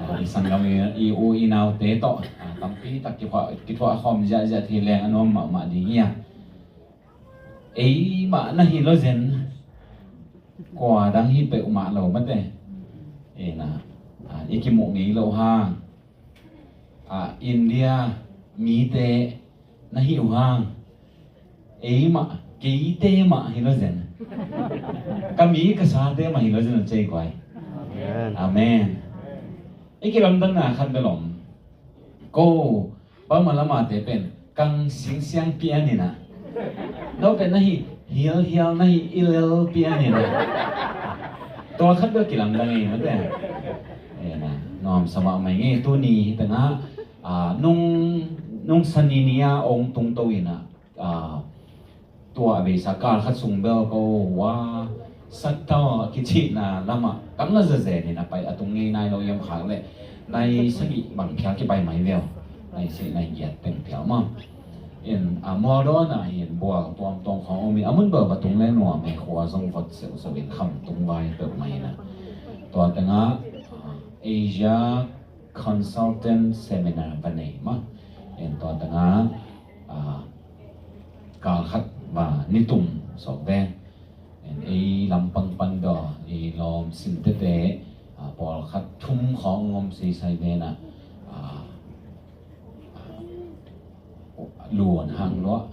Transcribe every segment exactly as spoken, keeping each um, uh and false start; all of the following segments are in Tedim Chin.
Ah, i sanggam i, i u i naute tawh, ah, tampi tak kithuah, kithuah khawm ziahziah thei leng a nuam mahmah ding hi a. Ei mah na hi lo zen, kua dang hi peuhmah lo mate. Ei na, ah, i kimuh ngei lo hang, ah, India mite na hi uh hang, ei mah, keite mah hi lo zen. Ka mi ka sate mah hi lo zen a cei guai. Amen. Amen. I kilamdanna khat bel om. Ko, Burma lamate pen kang singsiang pian ina. No pen na hi, hial hial na hi, ilel pian ina. Tua khat bel kilamdang ei mate. Ena, nuam sa mahmah ngei tuni hi tengah, ah, nung, nung sani ni a ong tungto ina, ah, tua a beisa kal khat sung bel ko wa sattaw kicihna lamah kam na zazen in a pai a tung ngei nai lo yam khak le nai sagih bang phial kipai mai veu. Nai sagih nai giat teng phial mah. In a mual dawn a hin bual tuamtuam khawng om in a mun bel va tung le nuam e, khua zong vot seuhseuh in kham tung vai peuh mai na. Tua tengah, ah, Asia Consultant Seminar va nei mah. In tua tengah, ah, kal khat va nitum sawk veng. In ei lampang pan daw, ei lawm simtete, ah, pawlkhat thum khawng om seisai vena, ah, ah, luan hang luah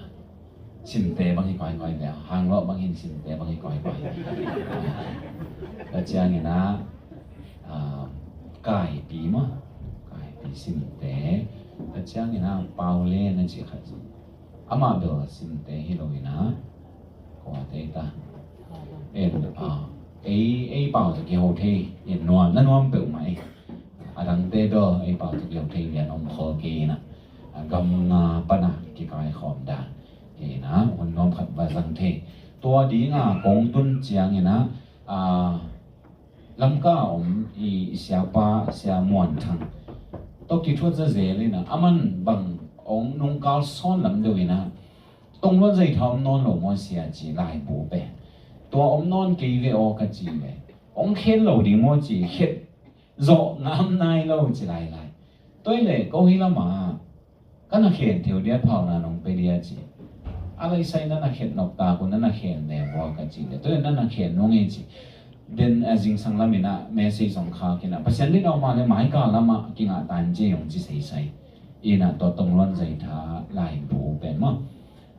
simte bang hi koikoi veng, hang luah bang hin simte bang hi koikoi. Ah, ka ciangin ah, ah, kaipi mah, kaipi simte, ka ciangin ah, pau le na ci khat. Amah bel simte hi lo ina, kua te ta. En, ah, ei, ei pau ta kiho thei, en nuam, na nuam peuh mah ei. A dangte bel ei pau ta kiho thei, lian om khol kei ina. A gam nga pana kikai khawm dan. Ina, hun nuam khat va zang thei. Tua dinga kong tun ciang ina, ah, Lamka om i, i siapa, Sia Muan Thang. Tua kithuat zazel ina, aman bang ong nungkal sawn lam deuh ina. Tongluan Zaitha om nawn lo maw sia ci laibu pe. Tua om nawn kei ve aw ka ci ve. Ong khen lo ding maw ci khet zawh ngam nai lo ci lailai. Toi le ko hi lama. Ka na khen theu dia phauna nong pe dia ci. A lai sai na na khen nok ta ku na na khen ne vua ka ci le. Toi na na khen nong e ci. Den a zingsang lam ina message zong kha kina. Pasian din a om a le mai ka lama kinga tan ci yong ci sai sai. Ina to Tongluan Zaitha laibu pen ma.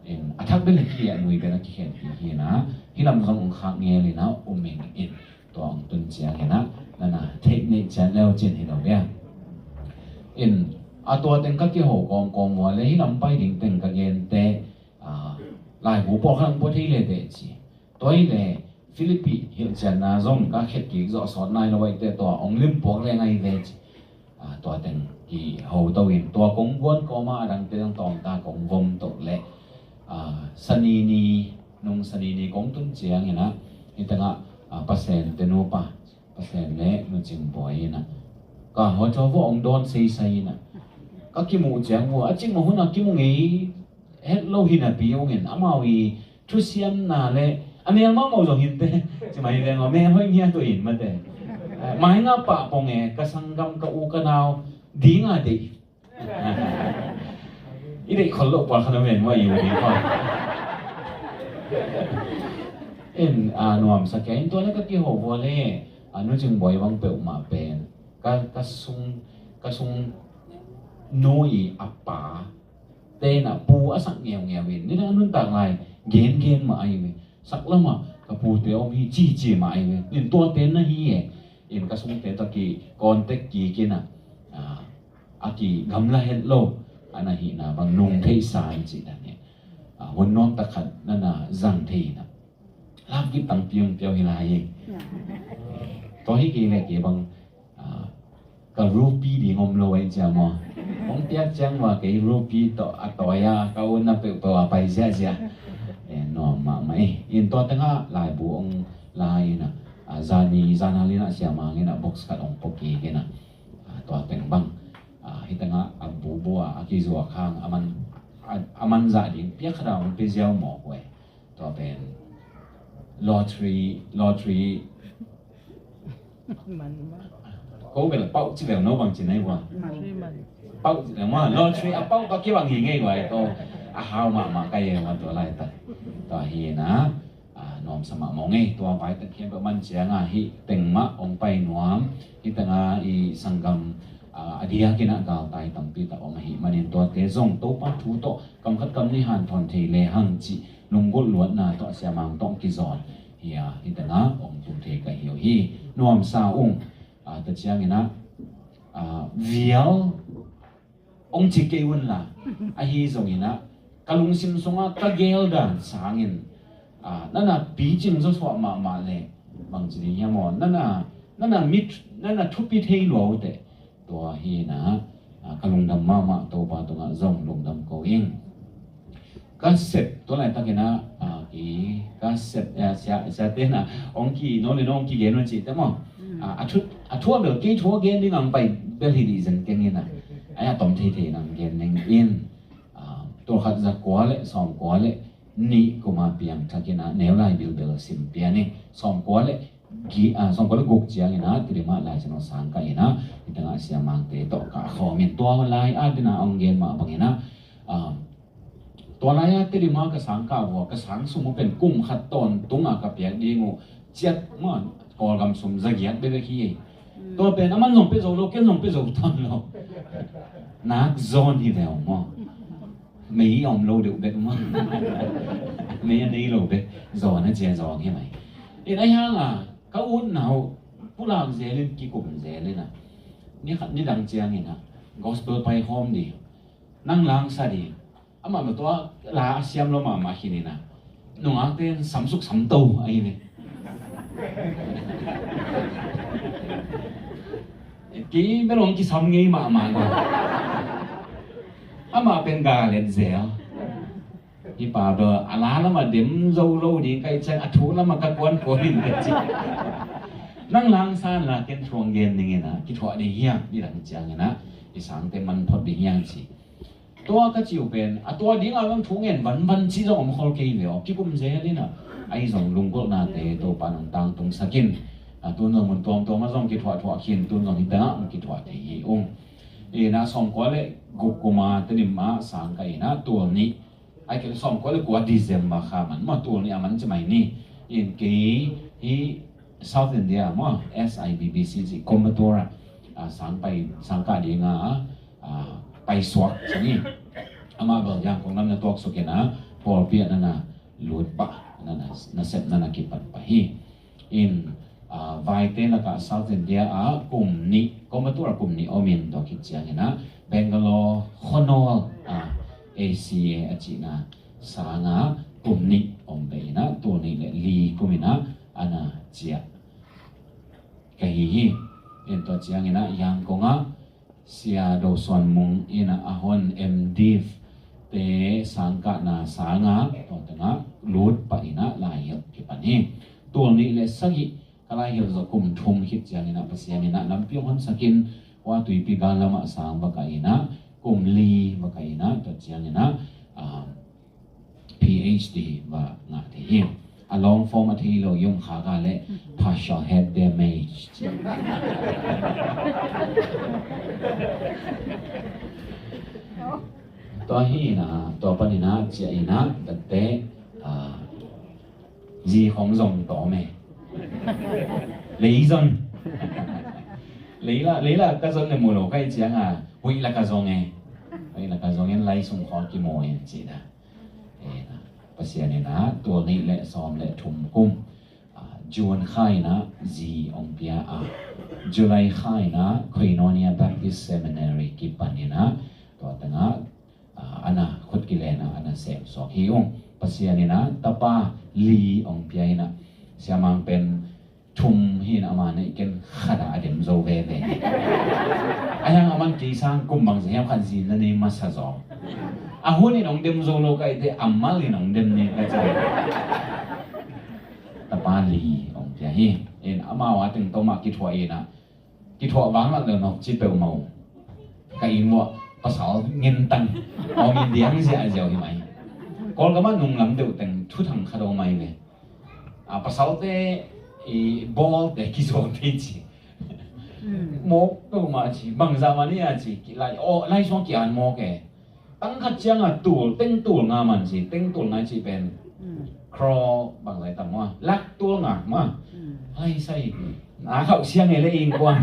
In a thak bel ki a nui bel a ki khen ki hi na. Hi lam zong ong khak ngel ina um ing in. Tua ang tun ciang ina, nana theih neih cian leu cin hi lo bia. In, a tua teng ka kiho kawmkawm ua le hi lam pai ding teng ka gente, ah, laibu pawlkhat ang pua thei le teh ci. Tua hi le, Philippi hilh cianna zong ka khet kik zawh sawt nai lo aih teh tua ong lim puak le ngai ve ci. Ah, tua teng kiho to in, tua kong guan kawma a dangte zong tawmta kong vom to le, ah, sanini, nung sanini kong tun ciang ina, hi tengah, ah, Pasen te nupa, Pasen le Nu Cing Buai ina. Ka hawt hawt vua ong dawn seisai ina. Ka kimuh ciang vua, a cing mah hun a kimu ngei het lo hi napi ong in, amau i thusiamna le, a mel mahmah zong hinte, ci mai veng aw, mel hoih ngiat uh in mate. Eh, mai nga pah pong e, ka sanggam ka u ka nau, ding a deih. I deih khol loh pawlkhat a ven mah i u ding khol. En, a nuamsa kei in tua le ka kiho vua le, a Nu Cing Buai bang peuhmah pen. Ka, ka sung, ka sung nu i a pa. Tena pu a sak ngeungeu in. Nidang a nuntak lai, gen gen mah ai ve. Sak lama, ka pute om hi ci ci mah ai ve. Nin tua ten na hi e. In ka sungte ta ki, contact ki kina. A, a ki gamla het lo. A na hi na bang nung thei san ci dan e. A, hun nuam tak khat na na zang thei na. Lam kip tang piung piau hi lai e. Tua hi kei le kei bang, ah, ka rupee ding om lo ai cia maw. Hong piak ciang maw kei rupee tawh a tawi a ka un na peuhpeuh a pai ziahziah. Eh, nuam mahmah eh. In tua tengah laibu hong la in a, ah, zani, zan halin a siamang in a box khat hong pok kik in a, ah, tua teng bang. Ah, hi tengah a bubu a, a kizuak hang, a man, a, a man zah ding piak khat a hong pia ziau mawk uh eh. Tua pen lottery, lottery. Man ma. Ko bel pauh ci bel no bang ci nai bua. Pauh ci bel ma lottery a pauh ka kibang hi ngei bua to. A hau mahmah ka ye ma tua laitak. Tua hi na. A, nuamsa mahmah ngei tua vai tak khian peuh man cianga hih teng mah ong pai nuam. Hih tengah i sanggam, a, a diakin a galtai tampi tak ong ahih manin tuate zong Topa thu tawh kam khat kam nih hanthawn thei lehang cih lunggulh luatna tawh a siamang tawh ong kizawn hi a, hih tengah ong tu thei ka hi uh hi. Nuamsa ung. A, tua ciangin ah, a, vial ong ci kei un la, ahi zongin ah ka lungsim sungah ka gel dan sangin, a, nana picing zawsuah mahmah leh bang ci ding hiam aw, nana, nana mit, nana thupi thei lua uh teh. Tua hi na, a, ka lungdam mahmah, Topa tungah zong lungdam ko ing. Ka sep, tua laitakin ah, a, ki, ka sep, a, sia, sia ten ah ong ki, no le no ong kigen un cih te maw. A, a thu, a thu a bel kei thu a gen ding ang pai bel hi dih zen keng in ah. Ai a tom thei thei nang gen ning in. A, tua khat za kua le sawm kua le nih kuma piang thakin ah neu lai bilbel sim pian in. Sawm kua le gi, a, sawm kua le guk ciangin ah Tedim ah Lai Siangtho sang kah in ah, hih tengah siamangte tawh kah khawm in tua lai a dina ong gen mah bangin ah, a, tua lai a Tedim ah ka sang kah vua, ka sang sum uh pen kum khat tawntung a ka piak ding uh ciat mah, Kawlgam sum za giat bekbek hi. Tua pen aman zong pia zo lo, ken zong pia zo tawn lo. Nak zawn hi veu maw. Mei a om lo deuh bek maw. Mei a nei lo bek. Zawn a cia zawn hi mai. In ai hang a, ka utna uh pulak zel in kikum zel in a, ni khat ni dang ciangin a gospel pai hawm ding, nang langsa ding. Amah ma tua la a siam lo mahmah khin in a, nungakte in samsuk samto ahi ne. Kei bel ong kisam ngei mahmah lo. Amah pen ga let zel. Hi pa bel a la lamah dem zo lo ding kai ciang a thu lamah ka kuan kuan in ka ci. Nang langsa in la ken thu ong gen ding in a, kithuah ding hiam, ni dang ciangin a, i sangte man phot ding hiam ci. Tua ka ci uh pen a tua ding a bang thu ngen vanvan ci zong om khol kei ve aw, kikum zel in a. Ahi zong lunggulhnate Topa in ong tangtung sak in. A, tun zong mun tuamtuam a zong kithuahthuah khin, tun zong hih tengah ong kithuah thei hi ung. In a sawm kua le guk kuma Tedim ah sang kah in a, tul nih, ai kei sawm kua le kua December kha man maw, tul nih a man ci mai ni. In kei hi South India maw, S I B B C ci Coimbatore ah, a, sang pai, sang kah ding a, a, pai suak ci ni. Amah bel Yangon lam na tuak suk in a, pawlpi ah nana lut pah, nana, nasepna na kipan pah hi. In, a, vaite lakah South India ah kum nih, Coimbatore ah kum nih om in tua khit ciangin a, Bangalore khuanawl, a, A C A a cihna sang ah kum nih om pah in a, tul nih le li kum in a, ana ciah ka hi hi. In tua ciangin a Yangon ah Sia Do Suan Mung in a, a hon M Div te sang kahna sang ah tua tengah lut pah in a lai hilh kipan hi. Tul nih le sagih ka lai hilh zawh kum thum khit ciangin a Pasian in a lampi ong hon sak in, hua tuipi gal lamah sang va kah in a, kum li va kah in a, tua ciangin a, a, P H D va ngah thei hi. A long form a thei lo i om kha ka le partial head damage. Tua hi in a, tua pan in a ciah in a, tate, a, zi khong zong tawm e. Lei zon. Lei la, lei la ka zon le mu lo ka hi ciang a, huih la ka zong e. Huih la ka zong in lai sung khawl kimu e ci na. E na, Pasian in a, tul nih le sawm le thum kum, a, June kha in a zi ong pia a, July kha in a Koinonia Baptist Seminary kipan in a, tua tengah, a, ana khut kilen a, ana sem suak hi ung. Pasian in a, tapa li ong pia in a, siamang pen thum hi in a, ama neih ken khat a dem zo veve. A hiang aman kei sang kum bang zi hiam khat zi na nei masa zaw. A hun in ong dem zo lo ka ite, a mal in ong dem ni ka ci. Tapa li ong pia hi. In amau a teng tawmah kithuah in a, kithuah vang lak le nok ci peuhmah uh. Ka inn uah pasal ngentang om in diang ziahziau hi mai. Kawlgam ah nunglam deuh teng thuthang khat om mai ve. A, pasalte i bawlte kizaw thei ci. Mawk peuhmah ci, bangzah mah ni a ci, ki lai, aw, lai suang ki-an mawk e. Tang khat ciangah tul, teng tul nga man ci, teng tul nga ci pen crore bangzah tam mah, lak tul nga mah. Lai sai, na khauh siang e le innkuan.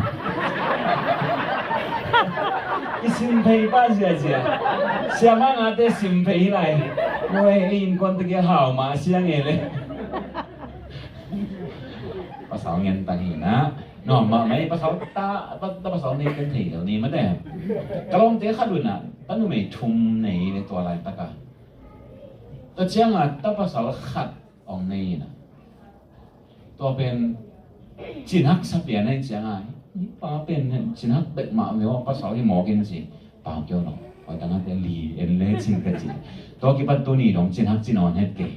I sim phei pah ziazia. Siamah ngate sim phei hi lai. Nuai, innkuan tawh kia hau mah siang e le. Pasal ngen tang hi na. Nuam mahmah hi, pasal ta, ta, ta pasal nei ken thei lo ni mate. Ka lawmte khat uh na, ta numei thum nei le tua laitak a. Tua ciangah ta pasal khat hong nei na. Tua pen cin haksa pian ahih ciangah, pa pen cin hak bek mah ve aw, pasal hi mawk in ci. Pau kei un aw. Hoi tangah te li en le cin ka ci. Tua kipan tuni dong cin hak ci nawn het kei.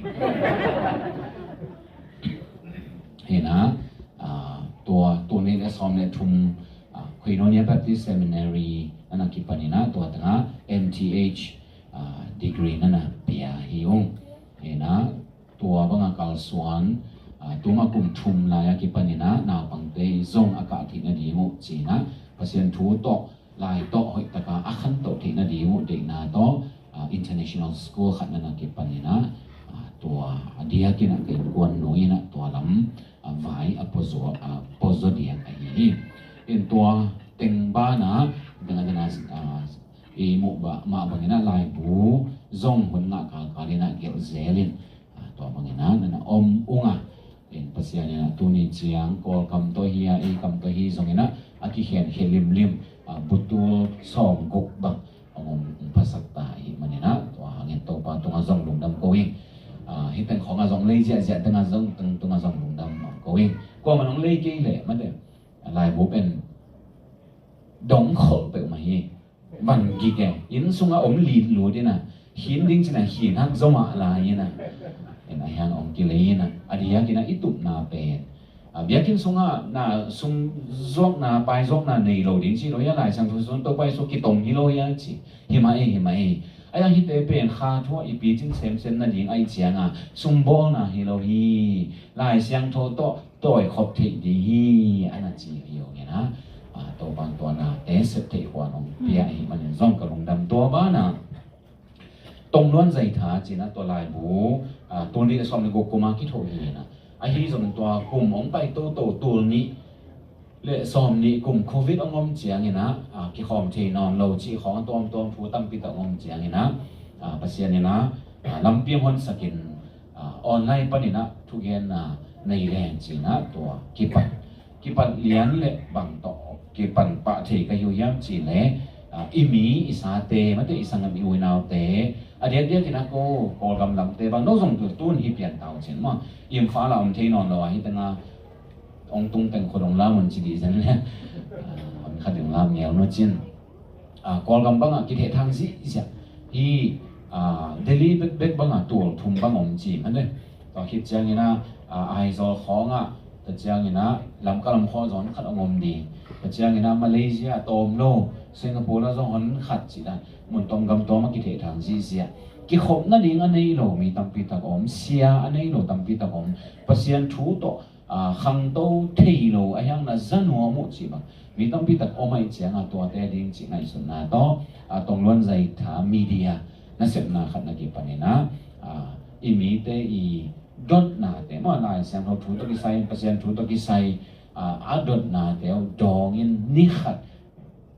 Hi na, ah, tua, tul nih le sawm le thum, ah, Koinonia Baptist Seminary na na kipan hi na, tua tangah M T H, ah, degree na na pia hi ung. Hi na, tua banga kalsuan, ah, tuma kum thum lai a kipan hi na, naupangte zong a kah theih nading uh ci na, Pasian thu tawh, lai tawh hoih taka a khantoh theih nading uh deihna tawh, ah, international school khat na na kipan hi na, ah, tua a diakin ah ka innkuan nu in ah tua lam, ah, vai a puazaw, ah, puazaw diak ahi hi. In tua teng banah, dang a dang a, ah, i muh ba, mah bangin ah laibu zong hun ngah kalkal in ah gelh zel in, ah, tua bangin ah na na om ung a. In Pasian in ah tuni ciang Kawlkam tawh hi a, ei kam tawh hi zongin ah a kikhen khe limlim, ah, butul sawmguk bang hong om phasak ta ahih manin ah, tua hangin Topa tungah zong lungdam ko ing. Ah, hih teng khawngah zong lei ziahziah tengah zong teng tungah zong lungdam ko ing. Kuamah hong lei kei leh mate, laibu pen dong kholh peuhmah hi. Van gik e, inn sungah om lit lut in ah, khin ding cin ah khin hak zomah lai in ah, in ah hiang ong kilei in ah, a diakin ah i tupna pen, a, biakinn sungah na sum zuakna, pai zuakna nei lo ding ci lo hia, Lai Siangtho sung Topa Jesu kitong hi lo hia ci. Hi mah ei, hi mah ei. A hiang hihte pen kha thu ah i picin semsem nading ahih ciangah sum bawlna hi lo hi. Lai Siangtho tawh tawikhop theih ding hi, a na ci hi ung in ah, ah, Topa'n tua nate sep theih huan hong pia ahih manin zong ka lungdam. Tua banah Tongluan Zaitha ci in ah tua laibu, ah, tul nih le sawm le guk kum a kithoh hi in ah, ahi zong tua kum hong pai toto tul nih le sawm nih kum Covid hong om ciangin ah, ah, kikhawm thei nawn lo cih khawng a tuamtuam thu tampi tak hong om ciangin ah, ah, Pasian in ah, ah, lampi hong honsakin, ah, online panin ah thugenna nei leng ci in ah tua kipat, kipat lian le bang tawh kipan pah thei ka hi uh hiam cih leh, ah, i mi i sate, mate i sanggam i u i naute, a diakdiakin ah ko Kawlgam lamte bang no zong tu tun hi pian ta uh cin maw, Imphal ah om thei nawn lo a, hih tengah hong tung teng khut hong lam un ci dih zen le, ah, hon khat ding lam ngel no cin. Ah, Kawlgam bangah kithehthang zihziah hi. Ah, Delhi bekbek bangah tul thum bang om ci mah ne. Tua khit ciangin ah, ah, Aizawl khawngah, tua ciangin ah Lamka lam khawng zong khat hong om ding. Tua ciangin ah Malaysia tawm lo, Singapore la zong hon khat ci dan, mun tawm gam tawm ah kithehthang zihziah. Kikhop nading a nei lo mi tampi tak om, sia a nei lo tampi tak om. Pasian thu tawh, ah, khangto thei lo a hiang na za nuam uh cih bang mi tampi tak om ahih ciangah tuate ding cih ngaihsutna tawh, ah, Tongluan Zaitha Media nasepna khat na kipanin ah, ah, i mite i dotnate maw, Lai Siangtho thu tawh kisai, Pasian thu tawh kisai, ah, a dotnate uh dawngin ni khat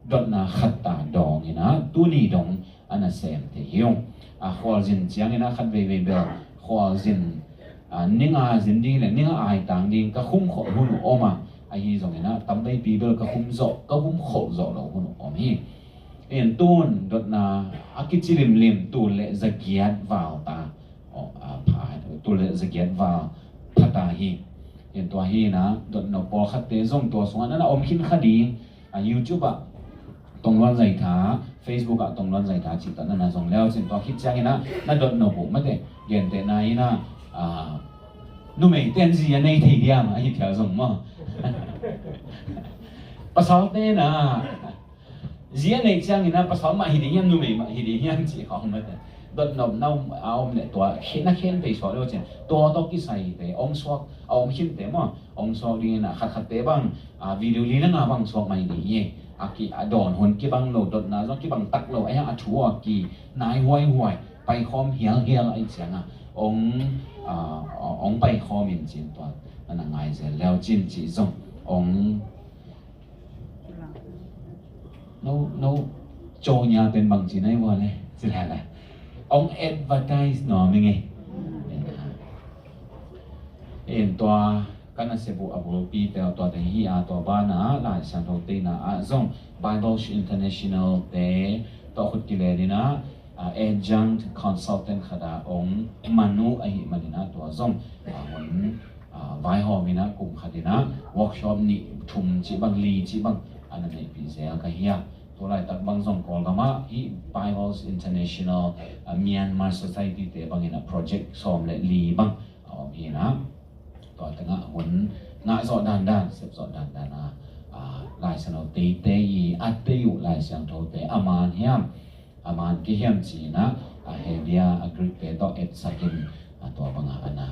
dotna khat ta dawngin ah tuni dong a na sem thei hi ung. A khualzin ciangin ah khat veivei bel khualzin, ah, ninga zin ding le ninga aitang ding ka khum khol hun uh om a, ahi zongin ah tamveipi bel ka khum zawh, ka khum khol zawh lo hun uh om hi. In tun dotna a kici limlim tul le zagiat val ta, aw, a pha, tul le zagiat val pha ta hi. In tua hi in ah dotnop pawlkhatte zong tua sungah na na om khin kha ding. Ah, YouTube ah Tongluan Zaitha, Facebook ah Tongluan Zaitha cih tawh na na zong leu cin, tua khit ciangin ah na dotnop uh mate, gentehna in ah, ah, numeite in zi a nei thei diam, ahi phial zong maw. Pasalte in ah zi a neih ciangin ah pasal mah hi ding hiam, numei mah hi ding hiam cih khawng mate. Dotnopna a om leh tua khe, na khen pei suak leu cin, tua tawh kisaite hong suak a om khinte maw. Hong suak dingin a khatkhatte bang, a, video li le nga bang suak mai ding hi. A ki, a dawn hun kibang lo, dotna zong kibang tak lo, a hiang a thu a ki nai huaihuai, paikhawm hialhial ahih ciangin hong, a, hong paikhawm in cin tua, na na ngai zel leu cin ci zong hong No, no, cawnya pen bang ci nai ua le, ci le le. Hong advertise nuam ing e. En tua ka nasep uh a bulpi te tua teng hi a, tua banah Lai Siangtho teina ah zong Bible International te tawh khut kilen in ah, a, adjunct consultant khat a hong man uh ahih manin ah tua zong, a, hun, a, vaihawm in ah kum khat in ah workshop nih thum cih bang, li cih bang a na neihpih zel ka hi a. Tu laitak bang zong Kawlgam ah hih Bibles International, a, Myanmar Society te bangin ah project sawm le li bang a om hi in ah, tua tengah hun ngah zawh dandan, sep zawh dandan a, a, Lai Siangtho teitei i a tei uh Lai Siangtho te a man hiam, a man kei hiam ci in ah, a, Hebrew a Greek te tawh etsak in, a, tua bangah a na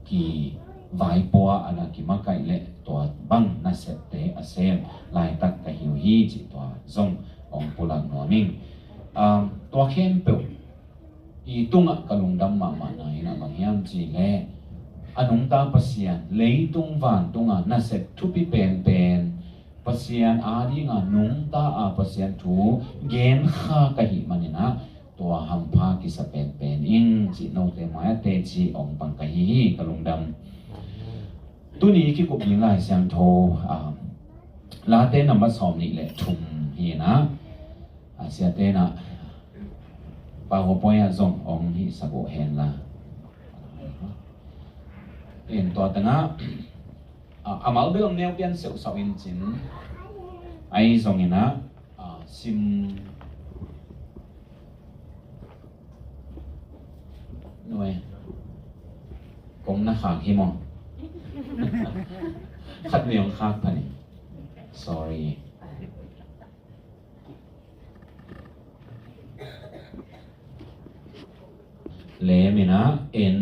kivaipuak, a na kimakaih le tua bang nasepte a sem laitak ka hi uh hi cih tua zong hong pulak nuam ing. Um, tua khempeuh i tungah ka lungdam mahmahna in ah bang hiam cih leh a nungta Pasian, leitung vantung a nasep thupi penpen, Pasian ading a nungta a Pasian thu gen kha ka hih manin ah tua hampha kisa penpen ing cih note mai ah teci hong pang ka hi hi, ka lungdam. Tuni kikup ding Lai Siangtho, a, Late nambat sawm nih le thum hi in ah, a, siate in ah PowerPoint ah zong hong hihsak uh hen la. En tua tengah, a, a mal bel hong neu pian seuhsauh in cin, ahi zongin ah, a, sim nuai. Kong na khak hi maw? Khat vei hong khak pha ni. Sorry. Lem in ah en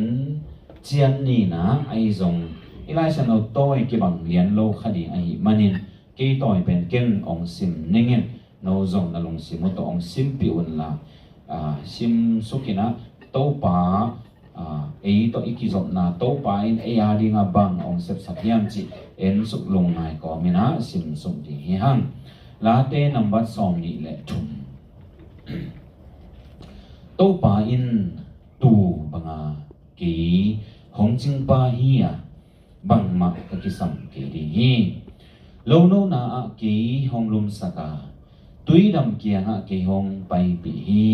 cian ni in ah, ahi zong i Lai Siangtho tawi kibang lian lo kha ding ahih manin kei tawi pen ken hong sim ning in, no zong na lungsim uh tawh hong simpih un la, a, sim suk in ah Topa, a, ei tawh i kizopna, Topa in ei ading a bang hong sepsak hiam cih en suk lungngai kawm in ah sim suk ding hi hang. Late nambat sawm nih le thum. Topa in tu banga kei hong cingpa hi a, bangmah ka kisam kei ding hi. Lonona ah kei hong lumsak a, tuidam kiangah kei hong paipih hi.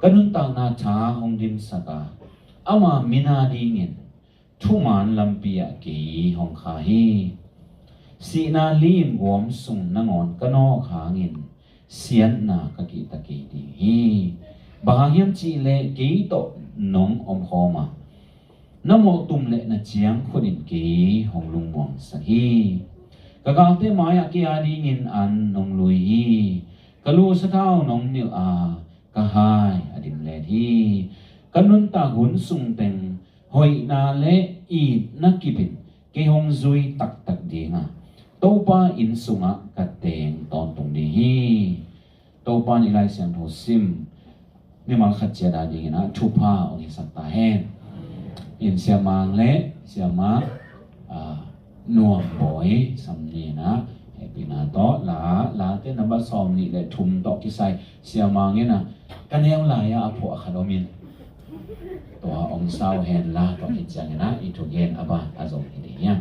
Ka nuntakna tha hong dimsak a, ama min adingin thuman lampi ah kei hong kha hi. Sihna limguam sung nangawn ka nawk hangin siatna ka kihta kei ding hi. Bang hang hiam cih leh kei tawh nong omkhawm a, na mawhtum le na ciangkhut in kei hong lungmuangsak hi. Ka galte mai-ah kei adingin an nong lui hi. Ka lu sathau nong nilh a, ka hai a dimlet hi. Ka nuntak hun sung teng hoihna le itna kip in kei hong zui taktak ding a, Topa inn sungah ka teng tawntung ding hi. Topa in i Lai Siangtho sim mimal khat ciat a dingin ah thupha hong hisak ta hen. In Sia Mang le Siamah, a, Nuam Bawi Sam Ni in ah hehpihna tawh la, Late nambat sawm nih le thum tawh kisai Sia Mang in ah ka neu lai-ah a phuah khat om in, tua hong sau hen la, tua khit ciangin ah i thugen a ban a zong hi ding hiam?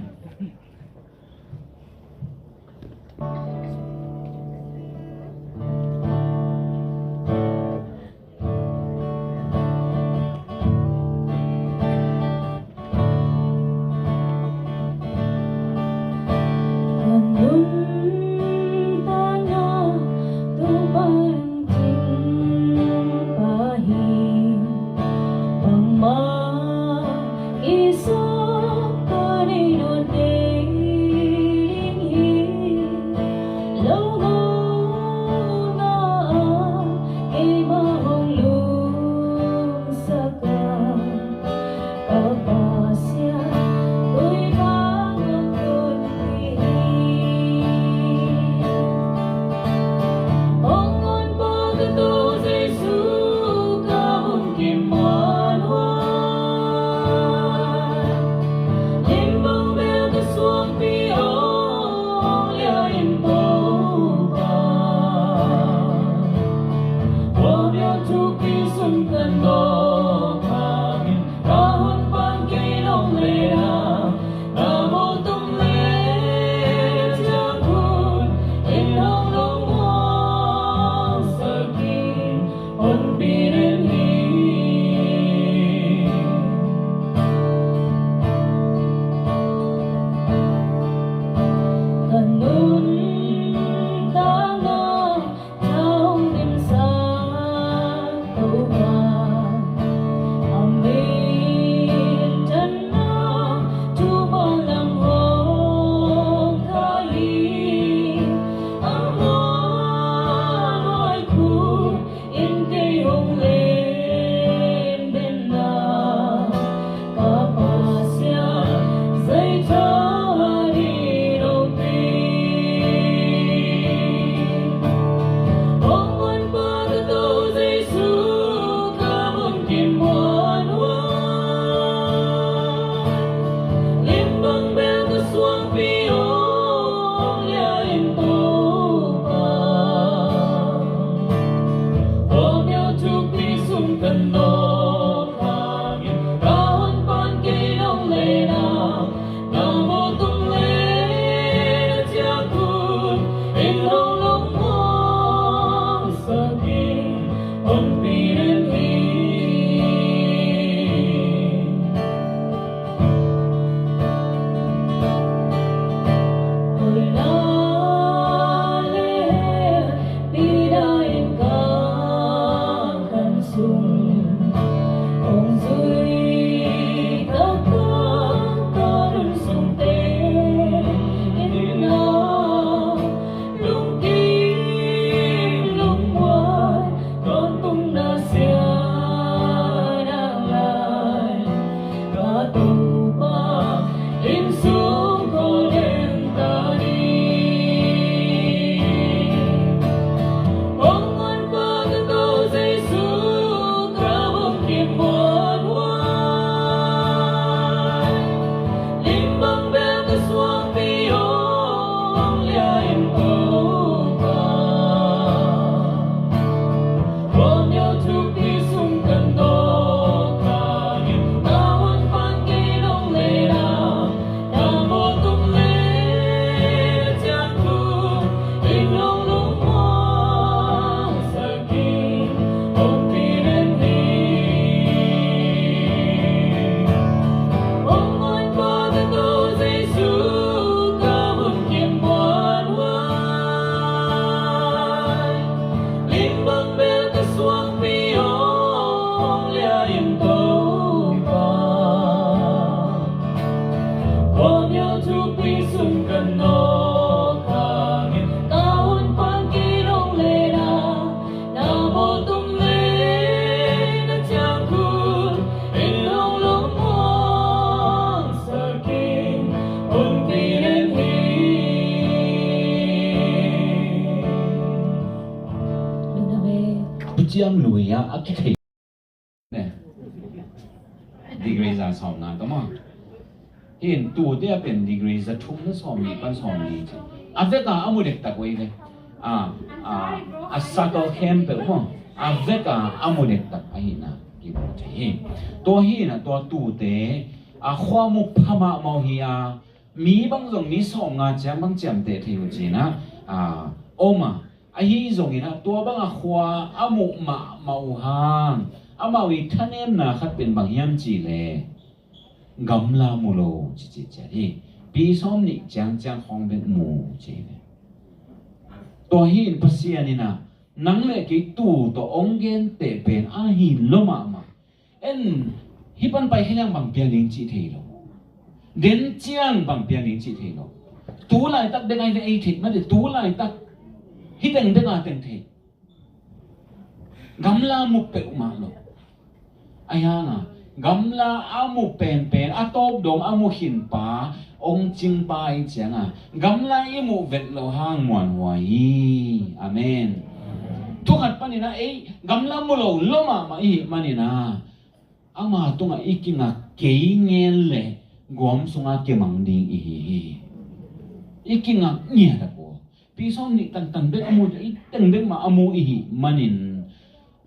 Ciam lui ah a kithei ne. Degree za sawm nga tawh maw? Hin tute a pen degree za thum le sawm nih pan sawm li ci. A veka a mu dektak uh hi ve. A, a, a circle khempeuh maw? A veka a mu dektak ahihna kimu thei hi. Tua hi na tua tute a khua mu pha mahmah uh hi a, mi bang zong mi sawm nga ciang bang ciamteh thei uh ci na, a, om a, ahi zongin ah tua bang a khua a muh mahmah uh hang amau i thanemna khat pen bang hiam cih leh gamla mu lo ci ci ciat hi. Pi sawm nih ciangciang khawng bek mu ci hi. Tua hi in Pasian in ah nang le kei tu tawh ong genteh pen a hin lo mahmah. En, hih pan pai kheniang bang piang ding cih thei lo. Den ciang bang piang ding cih thei lo. Tu laitak deng ai le ei thei mate, tu laitak hih teng deng a teng thei. Gamla mu peuhmah lo. Ai hanga gamla a mu penpen a tawp dong a mu khinpa ong cingpa i cianga gamla i muh vet lo hang muanhuai hi. Amen. Thukhat panin ah ei gamla mu lo lo mahmah i hih manin ah ama tungah i kingak kei ngen le guam sunga kemang ding i hi hi. I kingak ngiat a pua pi sawm nih tantan bek a mu i teng bek mah a mu i hih manin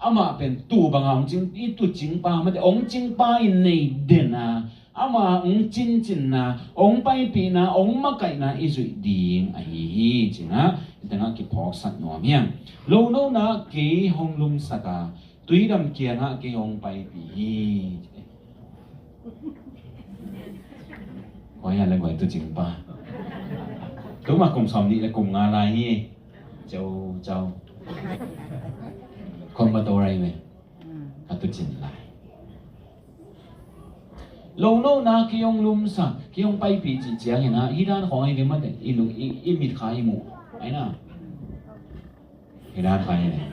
amah pen tu banga ong cing i tu cingpa mate ong cingpa in nei den a ama ong cincinna ong paipihna ong makaihna i zuih ding ahi hi. Cinah i tengah kiphawksak nuam hiam? Lonona kei hong lumsak a tuidam kiangah kei hong paipih hi. Koi a le guai tu cingpa tuma kum sawm nih le kum nga lai hi. Cau cau khom ba to rai ve. A tu cin lai. Lonona kei hong lumsak kei hong paipih cih ciangin ah hih dan khawng ahi ve mate i lu i, i mit kha i muh aina. Hih dan khawng ahi ve.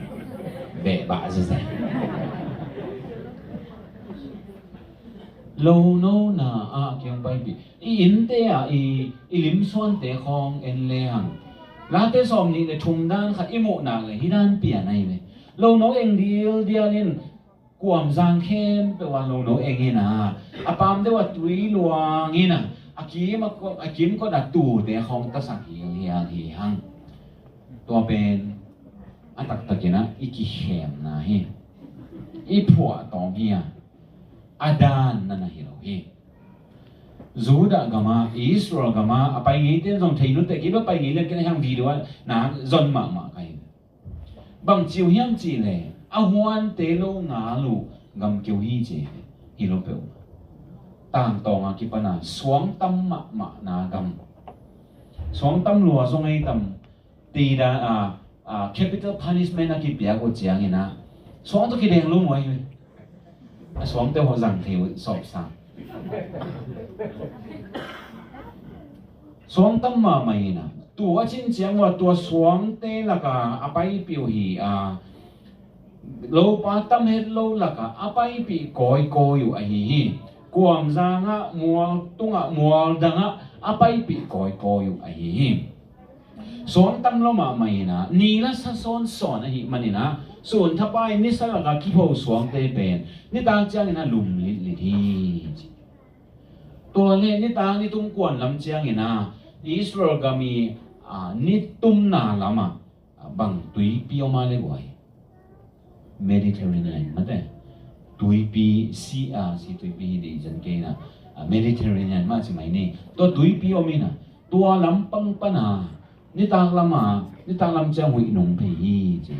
Beh bah zazai. Lonona ah kei hong paipih i innte ah i, i limsuante khawng en le hang Late sawm nih le thum dan khat i muh nak le hih dan pian ahi ve. Lono eng dildial in kuam zang khempeuh a lono eng in a a pam deuh a tui luang in a a kim a ko- a kimkot a tute khawng tasak hial hial hi hang. Tua pen a taktakin a i kikhemna hi. I phuah tawm hi a a dan na na hi lo hi. Judah gam ah, Israel gam ah a pai ngei ten zong thei nute kei bek pai ngei lian ken a hiang video ah na zon mahmah ka hi. Bang ci uh hiam cih leh a huante lo ngal uh gam keu hi ci hi lo peuh. Tangtawng a kipan a suang tam mahmah na gam. Suang tam lua zong ei tam ti dan a, a, capital punishment a kipiak uh ciangin a suang tawh kideng lo muai hi. A suangte haw zang thei uh sawpsa. Suang tam mahmah hi na. Tua a cin ciang uh a tua suangte laka a paipih uh hi a, lopa tam het lo laka a paipih kawikawi uh ahi hi. Kuamzang ah, mual tungah, mual dangah a paipih kawikawi uh ahi hi. Suang tam lo mahmah hi na, ni la sa sawnsawn ahih manin a, sun thapai nisa laka kipho suangte pen nitak ciangin a lum litlit hi. Tua le nitak nitum kuan lam ciangin a, Israel gam i, a, nitumna lam ah, a, bang tuipi om a le guai. Mediterranean mate. Tuipi si a, si tuipi hi dih zan kei na, a, Mediterranean mah ci mai ni. Tua tuipi om hi na, tua lampang pan a, nitak lam a, nitak lam ciang huih nung phei hi ci.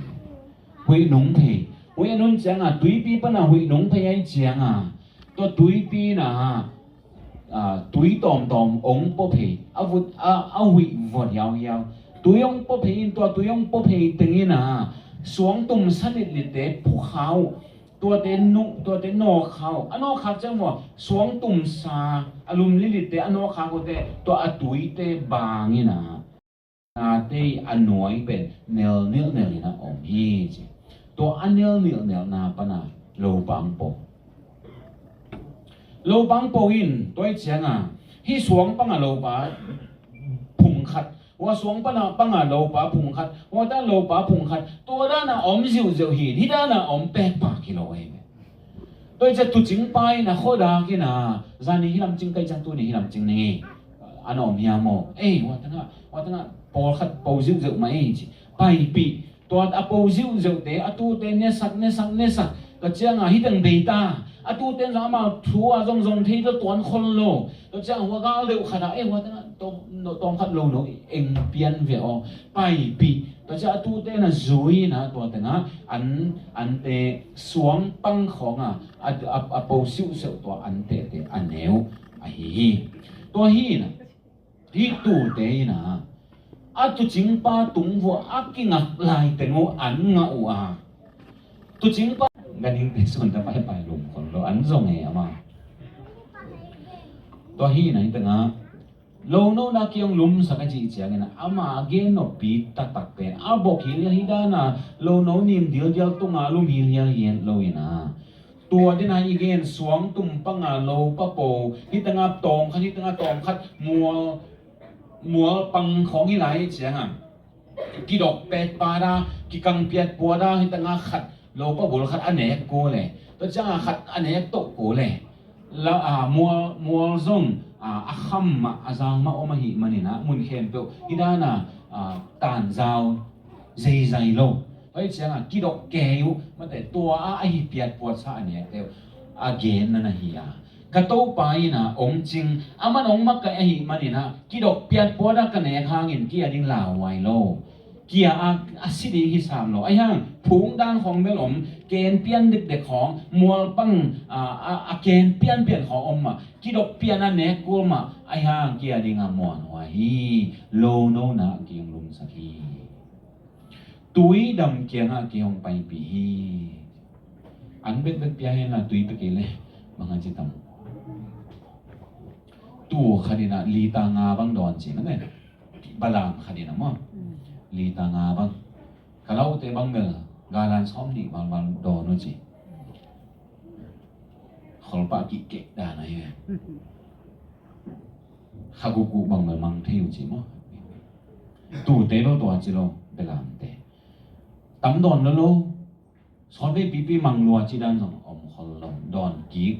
Huih nung phei. Huih a nun ciang a, tuipi pan a huih nung phei ahi ciang a, tua tuipi na, a, tui tawmtawm ong pua phei, a vut, a, a huih vot hiauhiau. Tui ong pua phei in, tua tui ong pua phei teng in a, suang tum sa litlitte phukha uh, tuate nu, tuate nawkha uh. A nawkkhak ciang maw, suang tum sa, a lum litlitte a nawkkhak uhte, tua a tuite bang in a, nate a nuai pen nel nilhnel in a om hi ci. Tua a nel nilhnelna pan a lopa ang po. Lopa ang po in tua hi ciang a, hih suang pang a lopa phung khat, hua suang pan a pang a lopa phung khat, hua ta lopa phung khat, tua dan a om ziuziau hi, hih dan a om pekpak hi lo hi. Tua hi ciang tuucing pa in a khuadak in a, zani hih lam cing kai ciang tuni hih lam cing ning ei. An om hiam maw? Ei, hua tengah, hua tengah pawlkhat po ziuziau mah ei ci. Paipih. Tua a po ziuziaute, a tuute nesak, nesak, nesak. Tua ciang a hih teng bei ta. A tuute zong amau thu a zongzong thei tua tuan khol lo. Tua ciang hua gal deuh khat a, ei, hua tengah tawm, tawm khat lo no, eng pian ve aw. Paipih. Tua ciang a tuute na zui na tua tengah an, ante suang pang khawng a, a, a, a po siuhsiuh tua an tehte a neu ahi hi. Tua hi na, hih tuute hi na, a tuucingpa tung vua a kingak lai teng uh an ngah uh a. Tuucingpa ganhingte sun ta paipai lum khol lo an zong e ama. Tua hi na hi tengah Lono na kiang lumsak a cih ciangin a, ama a gen noppi taktak pen a bok hilhial hi dan a, lono nim dildial tunga lum hilhial hi het lo in a. Tua den a i gen suang tum panga lopa po, hi tanga tawm khat, hi tanga tawm khat, mual, mual pang khawng hi lai ciang a. Kidok pet pa da, kikang piat pua da, hi tanga khat, lopa bul khat a nek ko le. Tua ciang a khat a nek toh ko le. La, a, mual, mual zong, a, a kham mah, a zang mah om ahih manin a, mun khempeuh hi dan a, a, tanzau zeizai lo. Tua hi ciang a, kidok kei uh, mate tua a, a hi piat puatsa a nek teuh, a gen na na hi a. Ka topa in a, ong cing, a man ong makaih ahih manin a, kidok piat puat a ka nek hangin kia ding lauhuai lo. Kia a, a si ding hi sam lo. Ahi hang, phung dan khawng bel om, ken pian dekdek khawng, mual pang, a, a, a ken pianpian khawng om mah, kidok pian a nek kul mah, ahi hang kia ding a muanhuai hi, lono na kiang lumsak hi. Tui dam kiangah kihong paipih hi. An bekbek pia hen la tui pia kei le, bang a ci tam. Tu khat in a lita nga bang dawn ci na ne. Balam khat in a maw. Lita nga bang. Ka laute bang bel, galan sawm nih bang bang dawn uh ci. Kholpah kihkeh dan ahi ve. Kha gukguh bang bel mang thei uh ci maw. Tute lo tua ci lo, belamte. Tam dawn lo lo. Sawt vei pipi mang lua ci dan zong om khol lo. Dawn kik.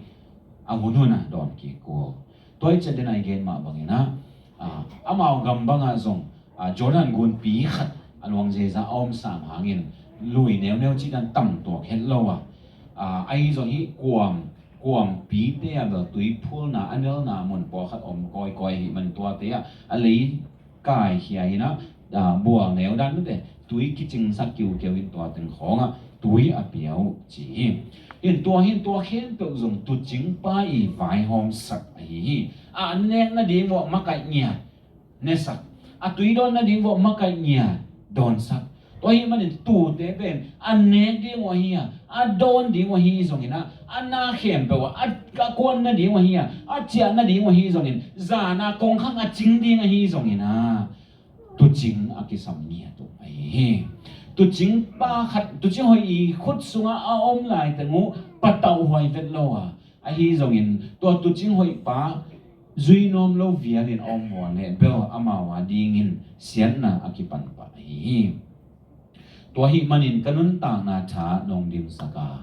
A hun hun a dawn kik kul. Tua i ciat den a i gen mah bangin a, a, amau gam bangah zong, a, Jordan gunpi khat a luang zeza a om sam hangin lui neuneu ci dan tam tuak het lo a. A, ahi zong hi kuam, kuampite ah bel tui phulna a nelna mun pawlkhat om kawikawi ahih man tuate ah a lei kaikhia in ah, bual neu dan mite tui kicingsak kiukeu in tua teng khawngah tui a pia uh ci hi. In tua hin tua khempeuh zong tuucingpa i vaihawmsak ahi hi. A nek nading uah makaih ngiat nesak, a tui dawn nading uah makaih ngiat dawnsak. Tua ahih manin tuute pen a nek ding uh ahi a, a dawn ding uh ahi zongin ah, a na khempeuh ah a, a kuan nading uh ahi a, a ciah nading uh ahi zongin, zan a kongkhak a cing ding ahi zongin ah, tuucing a kisam ngiat uh ahi hi. Tuucingpa khat, tuucing hoih i khut sungah a om laiteng uh patauhhuai vet lo a, ahi zongin tua tuucing hoihpa zui nuam lo vialin a om muan leh bel amau a dingin siatna a kipan pah ahi hi. Tua ahih manin ka nuntakna tha nong dimsak a,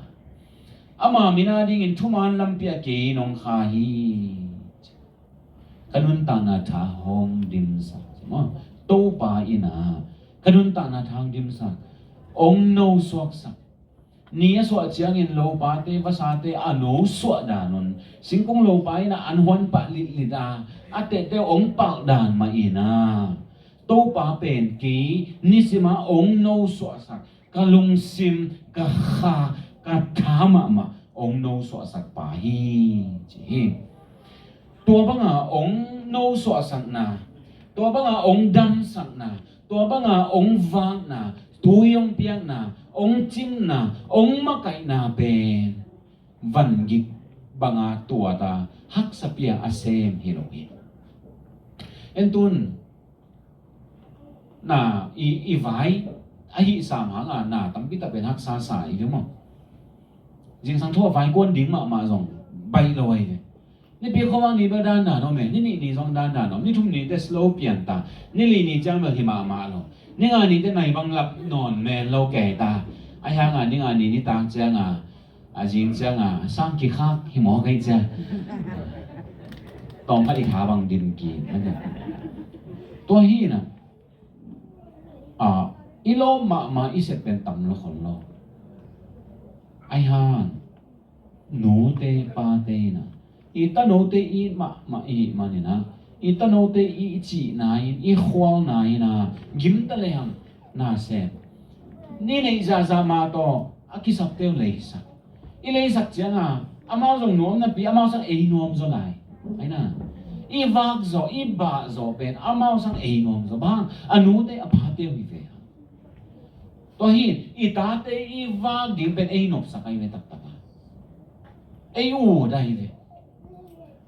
ama min a dingin thuman lampi ah kei nong kha hi. Ka nuntakna tha hong dimsak, Topa in ah ka nuntakna tha hong dimsak, hong nosuaksak. Ni a suah ciangin lopate vasate a nosuah dan un, singkung lopa in ah an huan pah litlit a, a tehte hong palh dan mah in ah, Topa pen kei nisim a hong nosuahsak, ka lungsim, ka kha, ka tha mahmah hong nosuahsak pa hi, ci hi. Tua banga hong nosuahsakna, tua banga hong damsakna, tua banga hong vakna, tui hong piakna, hong cinna, hong makaihna pen vangik banga tuat a, haksa pia a sem hi lo hi. En tun, na i, i vai a hih sam hanga na tampi tak pen haksa sa i hi maw? Zingsang thu a vai kuan ding mahmah zong baih lo ahi ve. Nipi khawng ni bel dandan om e, ni nih ni zong dandan om, ni thum ni te slow pian ta, ni li ni ciang bel hi mahmah lo, ni nga ni te nai bang lap nawn men lo kei ta. Ahi hanga ni nga ni nitak cianga, a zing cianga sang kikhak hi maw kei cia. Tawm khat i tha bang dim ki. Tua hi na, a, i lawm mahmah i sep pen tam lo khol lo. Ahi hang nute pate in ah, i tanote i it mahmah i hih manin ah, i tanote i cihna in, i khualna in ah, gimta lehang na sem. Ni neih zahzah mah tawh a kisapte uh leisak. I leisak cianga amau zong nuam napi, amau sang ei nuam zaw lai. Ahi na, i vak zawh, i bah zawh pen amau sang ei nuam zaw. Bang hang, a nute a pate uh hi ve. Tua hi, i tate i vak ding pen ei nopsak ahi ve taktak a. Ei ut ahi ve.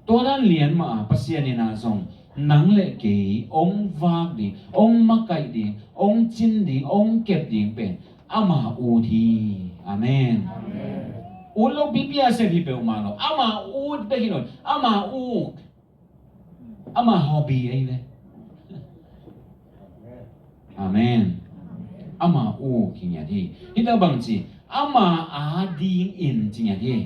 Tua dan lian mah a Pasian in ah zong nang le kei hong vak ding, hong makaih ding, hong cin ding, hong kep ding pen ama ut hi. Amen. Ut lo pipi a sem hi peuhmah lo. Ama ut bek hi lo. Ama uk. Ama hobby ahi ve. Amen. Ama uk hi ngiat hi. Hita bang ci, ama a dingin ci ngiat hi.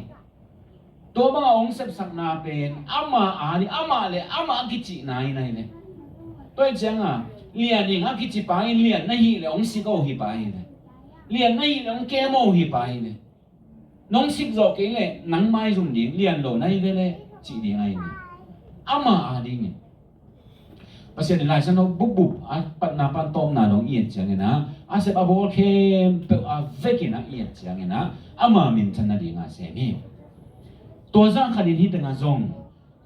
Tua banga hong sepsakna pen ama a ding, ama le ama a kicihna in ahi ve. Tua hi cianga lian ing a kici pa in lian na hih le hong sik aw hi pa ahi ve. Lian na hih le hong kem aw hi pa ahi ve. Nong sik zawh kei leh nang maizum ding, lian lo na hi ve leh cih ding ahi ve. Ama a dingin Pasian in Lai Siangtho bupbup a patna pan tawpna dong i et ciangin ah, a sep a bawl khempeuh a vekin ah i et ciangin ah, ama minthan nading a sem hi. Tua zah khatin hih tengah zong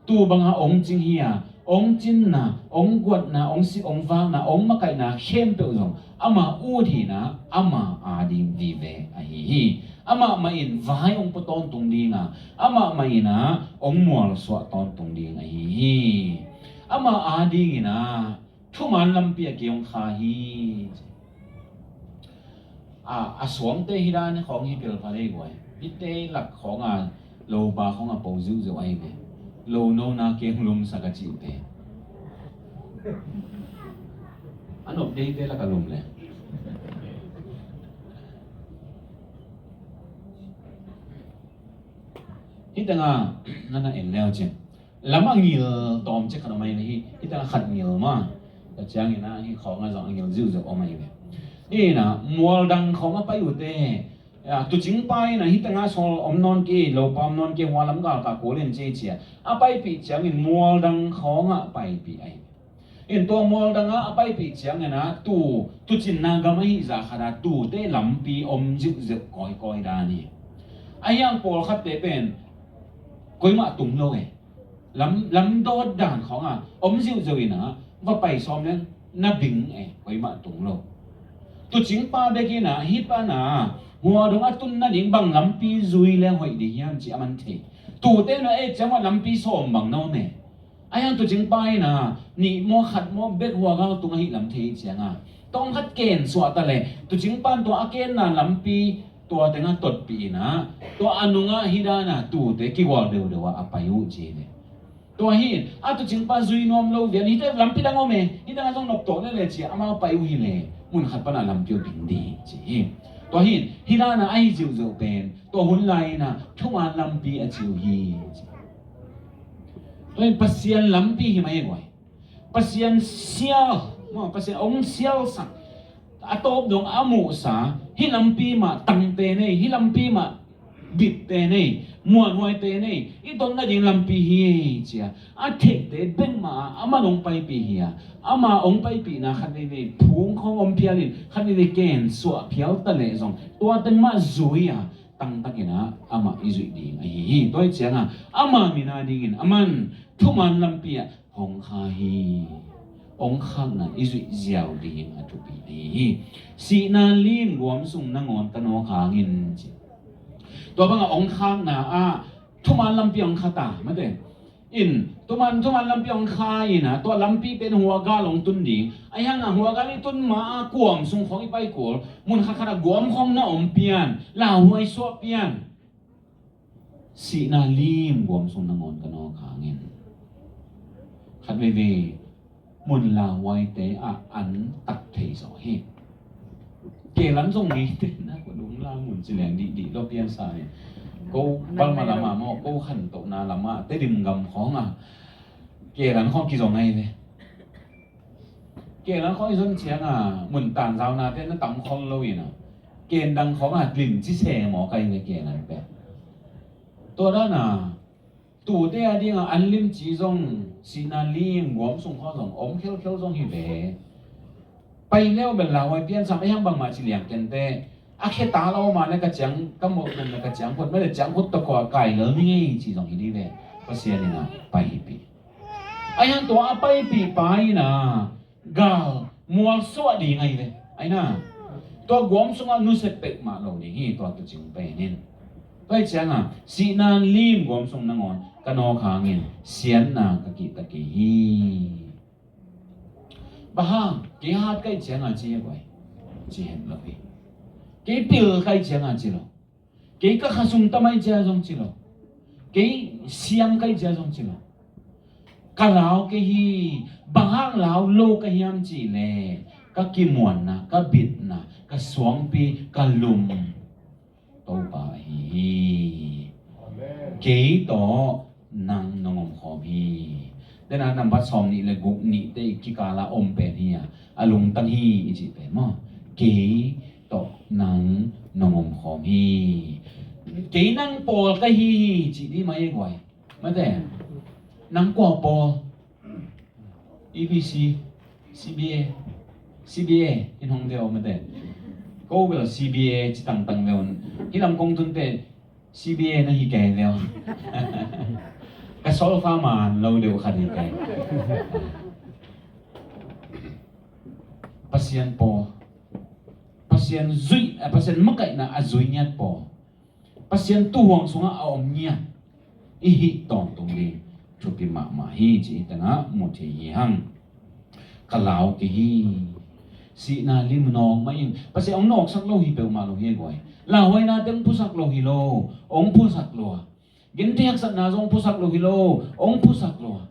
tu banga hong cing hi a, hong cinna, hong guatna, hong sik, hong vakna, hong makaihna khempeuh zong ama ut hi-in ah, ama a ding vive ahi hi. Amah mah in vai hong pua tawntung ding a, amah mah in ah hong mualsuah tawntung ding ahi hi. Ama a dingin ah thuman lampi a kei hong kha hi. A, a suangte hi dan khawng hi pil pha lei guai. Hihte lak khawng a loba khawng a po ziuziau ahi ve. Lo nona keng lumsak a cihte. A nop deite lak a lum le. Hih tengah na na en leu cin. Lam a ngil tawm cik khat om ahi hi, hih tengah khat ngil ma. Tua ciangin ah hih khawng ah zong a ngil ziuziau om ahi ve. Hih in ah mual dang khawng a pai uhte, Tuucingpa in ah hih tengah sawl om nawn kei, lopa om nawn kei, hua lam galkah kul in ci cia a paipih ciangin mual dang khawngah paipih ahi. In tua mual dangah a paipih ciangin ah tuu tuucinna gam ahi zah khatah tuute lampi om ziuhziuh kawikawi dan hi. A hiang pawlkhatte pen koimah tung lo e. Lam, lam dawt dan khawngah om ziuhziuh in ah va pai sawm leng na bing e, koimah tung lo. Tuucingpa bek in ah hih pana hua dong a tun nading bang lampi zui leng hoih ding hiam ci a man thei. Tuute na et ciang mah lampi sawm bang na om e. A hiang tuucingpa in ah nih maw khat maw bek hua gal tung ahi lam thei ciangah tawm khat ken suah ta leh tuucingpa in tua a kenna lampi tua tengah totpih in ah tua a nungah hih dan ah tuute kigual deudeu ah a pai uh ci hi ve. Tua hi a tuucingpa zui nuam lo vian hih teh lampi dang om e, hih dang a zong nop tawh lele ci a amau pai uh hi le mun khat panah lampi uh ding ding ci hi. Tua hi hih dan ah ahi ziuhziuh pen tua hun lai in ah thuman lampi a ci uh hi ci. Tua hi Pasian lampi hi mai e guai. Pasian sial maw, Pasian ong sialsak a tawp dong a muhsa hih lampi mah tangte nei, hih lampi mah bitte nei, muanhuaite nei, i ton nading lampi hi cia a theihte bek mah a amah ong paipih hi a, ama ong paipihna khat veivei phung khawng om phial in khat veivei ken suah phial ta leh zong tua teng mah zui a tangtakin ah amah i zuih ding ahi hi. Tua hi ciangah ama min a dingin a man thuman lampi ah hong kha hi. Hong khakna i zuih ziau ding a thupi ahi hi. Sihna lim guam sung nangawn ka nawk hangin ci. Tua bangah hong khakna ah thuman lampi hong kha ta mate. In thuman thuman lampi hong kha in ah tua lampi pen hua gal hong tun ding. A hiang ah hua gal i tun ma a kuam sung khawng i pai kul, mun khat khat ah guam khawng na om pian, lauhuai suah pian. Sihna lim guam sung nangawn ka nawk hangin khat veivei mun lauhuaite ah an tak thei zaw hi. Kelan zong ngeite na ko dong la mun ci leng dihdih lo piansa hi. Ko Balma lamah maw, ko khantohna lamah Tedim gam khawngah kelan khawng kizong ahi ve. Kelan khawng i zon ciangah mun tanzaunate na tam khol lo in ah ken dang khawngah lim ci se maw kai ve kelan pek. Tua dana tuute a dingah an lim ci zong sihna lim guam sung khawng zong om khelkhel zong hi ve. Pai leu bel lauhuai piansam a hiang bangmah ci liang kente a kheta lo ma le ka ciang ka mawh kum le ka ciang khut mah le ciang khut tawh kua kai lel ni ngei ci zong hi ni ve. Pasian in ah pai hi pi. A hiang tua a paipih pa in ah gal mual suah ding ahi ve. Ahi na tua guam sungah nusia pek mah lo ding hi tua tuucing pen in. Tua hi ciangah sihna lim guam sung nangawn ka nawk hangin siatna ka kihta kei hi. Bang hang kei hat ka hih ciangah ci hi guai. Ci het lo hi. Kei pil ka hih ciangah ci lo. Kei ka khasung tamai cia zong ci lo. Kei siam kai cia zong ci lo. Ka lau kei hi. Bang hang lau lo ka hiam cih leh ka kimuanna, ka bitna, ka suangpi, ka lum Topa ahi hi. Kei tawh nang nong om khawm hi. Dena nambat sawm nih le guk nihte i kikala om pen hi a, a lungtang hi i cih pen maw? Kei tawh nang nong om khawm hi. Kei nang pawl ka hi hi cih dih mai e guai. Mate, nang kua pawl? E B C, C B A, C B A in hong deuh mate. Ko bel C B A ci tangtang deuh. Hi lam kong tunte C B A na hi kei deuh. Ka solfa man lo deuh khat hi kei. Pasian pawl, Pasian zui, eh, Pasian makaihna a zui ngiat pawl, Pasian tuhuang sungah a om ngiat i hih tawntung ding thupi mahmah hi ci hi tengah mu thei hi hang. Ka lau kei hi. Sihna lim nawk mah in Pasian hong nawksak lo hi peuhmah lo hi guai. Lauhuaina te hong phusak lo hi lo, hong phusak lo a. Gentehsakna zong hong phusak lo hi lo, hong phusak lo a.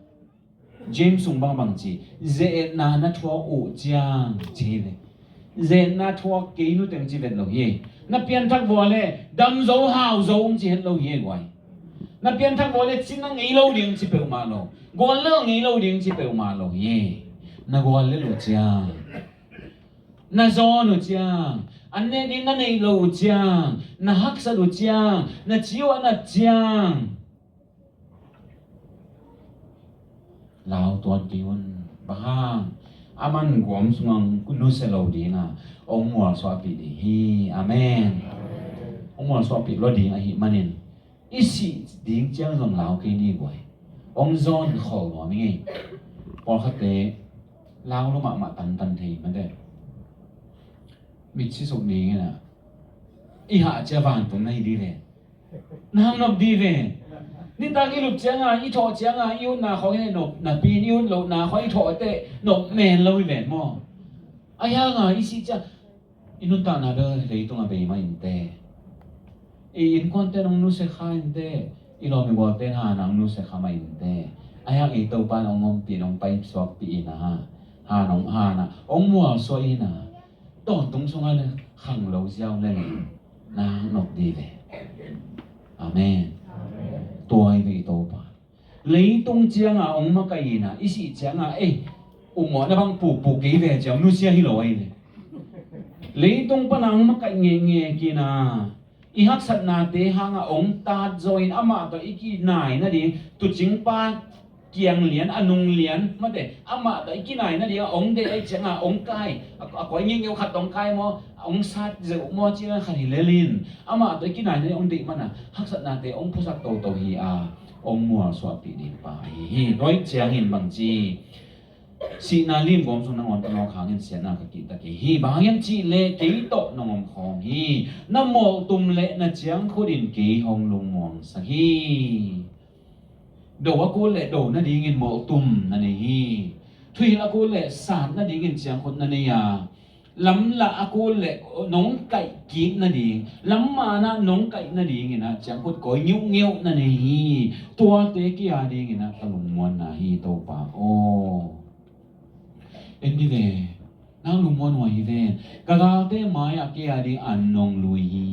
James sung bangbang ci, ze-etna na thuak uh ciang ci hi ve. Ze-etna thuak kei nuteng ci vet lo hi. Na pianthak vua le dam zo hau zo ci het lo hi guai. Na pianthak vua le cina ngei lo ding ci peuhmah lo. Gual le ngei lo ding ci peuhmah lo hi. Na gual le lo ciang, na zawn uh ciang, An ne ding na neih loh uh ciang, na haksat uh ciang, na ci uh a nat ciang, lau tuan kei un. Bang hang? Aman guam sungah nusia lo ding a, hong mualsuahpih ding hi. Amen. Hong mualsuahpih lo ding ahih manin, i sih ding ciang zong lau kei ni guai. Hong zawn khol nuam i ngei. Pawlkhatte lau lo mahmah tantan thei mate. Mitsi suk ding ina, i hah cia vantung na hi ding ve. Nang nop ding ve. Nitak i lup cianga, i thawh cianga, i utna khawng i nop napi in, i ut lohna khawng i thawh teh nop men lo hi ven maw? A hianga i sih cia i nuntakna bel leitung a bei mah inte. I innkuante nong nusia kha inte. I lawm i gualte hana nong nusia kha mah inte. A hiang ei Topa nong ompih, nong paisuakpih ina, hana nong, hana hong mualsuah ina, tawntung sungah khang lo ziau leng nang nop ding ve. Amen. Tua hi ve i Topa. Leitung cianga hong makaih ina, i sih cianga ei, upmawhna bang pukpuk kei ve ciang nusia hi lo ahi ve. Leitung pana hong makaih ngekngek ina, i haksatnate hanga hong tat zawin amah tawh i kinai nading, tuucingpa kiang lian, a nung lian mate, amah tawh i kinai nading a hong deih ahi cianga hong kai, a, a koi ngeungeu khat hong kai maw, hong sat zeuh maw, cina khat hi lelin amah tawh i kinai nading hong deih mana haksatnate hong phusak toto hi a, hong mualsuahpih ding pa ahi hi. Tua hi ciangin bangci sihna limgawm sung nangawn tawh nawk hangin siatna ka kihta kei hi. Bang hang hiam cihleh kei tawh nong om khawm hi. Na mawltum le na ciangkhut in kei hong lungmuangsak hi. Do a kul le do nadingin mawltum na nei hi. Thuhilh a kul le sat nadingin ciangkhut na nei a, lamlah a kul le nong kaih kik nading, lam manah nong kaih nadingin ah ciangkhut koi ngeungeu na nei hi. Tuate kia dingin ah ka lungmuanna hi Topa aw. En dih ve. Nang lungmuan huai hi ven. Ka galte mai-ah kia ding an nong lui hi.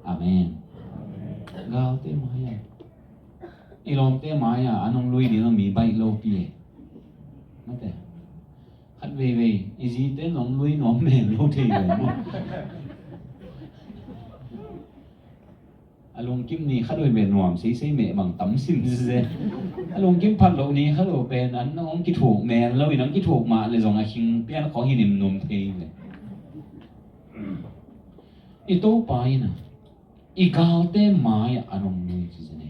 Amen. Galte mai-ah, i lawmte mai-ah an nong lui ding a mi baih lopi e. Mate. Khat veivei i zite nong lui nuam men lo thei ve maw? A lungkim ni khat uh meh nuam seisei meh bang tam sim sese. A lungkim phat loh ni khat uh pen an hong kithuk men lo in, hong kithuk mah le zong a khing pian khawng hi nimnum thei ve. I Topa in a, i galte mai-ah an hong lui ci zen e.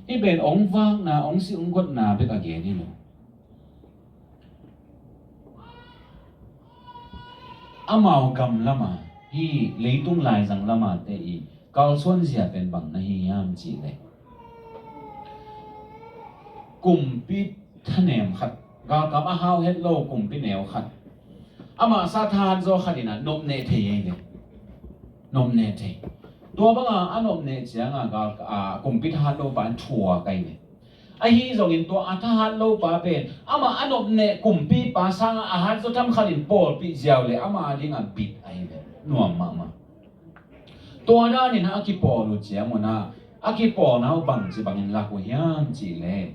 Hih pen hong vakna, hong sih hong gotna bek a gen hi lo. Amau gam lama, hih leitung laizang lama te i kalsuan zia pen bang na hi hiam cihleh, kumpi thanem khat, galkap a hau het lo kumpi neu khat, amah sa thahat zaw khat in a nopneh thei ei ve. Nopneh thei. Tua banga a nopneh cianga gal, a, kumpi thahat lo pa in thuak ei ve. Ahi zongin tua a thahat lo pa pen amah a nopneh kumpipa sanga a hat zaw tham khat in pawlpih ziau le ama dingah bit ahi ve. Nuam mahmah. Tua danin a kipawl uh ciang unah a kipawlna uh bangci bangin lak uh hiam cihleh,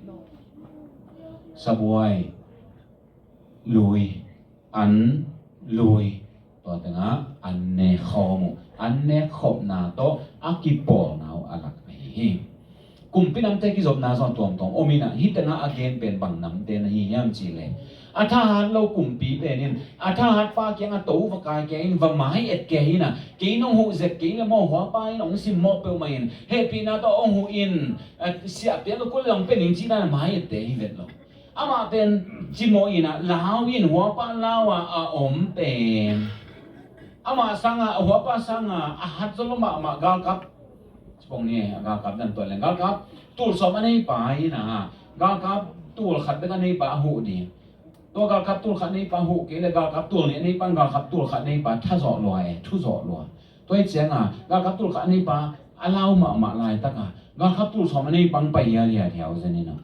sabuai, lui, an, lui, tua tengah an nek khawm uh, an nek khopna tawh a kipawlna uh a lak ahi hi. Kumpi namte kizopna zong tuamtuam om inah, hih tengah a gen pen bang namte na hi hiam cihleh, a thahat lo kumpi pen in a thahat pa kiangah to va kai kei in, va mai et kei inah, kei nong huh zek kei le maw, huapa in hong simmawh peuhmah in hehpihna tawh hong huh in, a, siahpiak lo kul le hong pia ning cih dan a mai ette hi vet lo. Amah pen cimawh inah lau in huapa lau-a a om pen, amah sanga, a huapa sanga a hat zaw lo mahmah galkap, cipong ni a galkap dan tuan leng galkap tul sawm a neipa inah galkap tul khat bek a neipa a huh ding. Tua galkap tul khat neipa huh kei le galkap tul nih a neipa, galkap tul khat neipa thazawh lua e, thuzawh lua. Tua hi cianga galkap tul khat a neipa a lau mahmah laitaka galkap tul sawm a neipa pai hialhial hiau zen inah.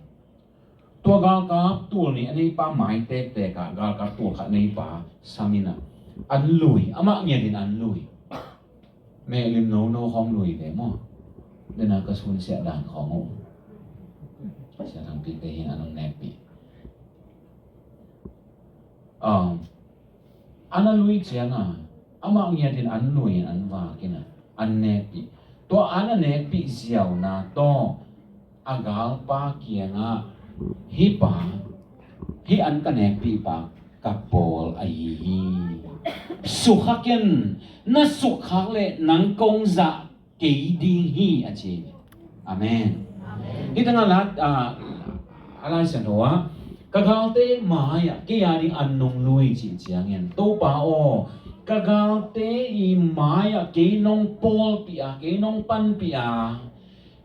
Tua galkap tul nih a neipa mai tektekah galkap tul khat neipa sam inah an lui, amah ngiatin an lui. Mehlim nono khawng lui ve maw? Dena ka sunsiah dan khawng uh. Sia Thangpi te hin an hong nekpih. Um, an a lui cianga Amah ngiatin an lui in an vak in a, an nekpih. Tua an a nekpih ziauna tawh a galpa kiangah, hih pa, hih an ka nekpih pa ka pawl ahi hi. Sukha ken, na sukkhak leh nang kong zah kei ding hi, a ci. Amen. Hih tangah la, ah, a Lai Siangtho ah, ka galte mai-ah kei a ding an nong lui cih ciangin, Topa aw, ka galte i mai-ah kei nong pawlpih a, kei nong panpih a,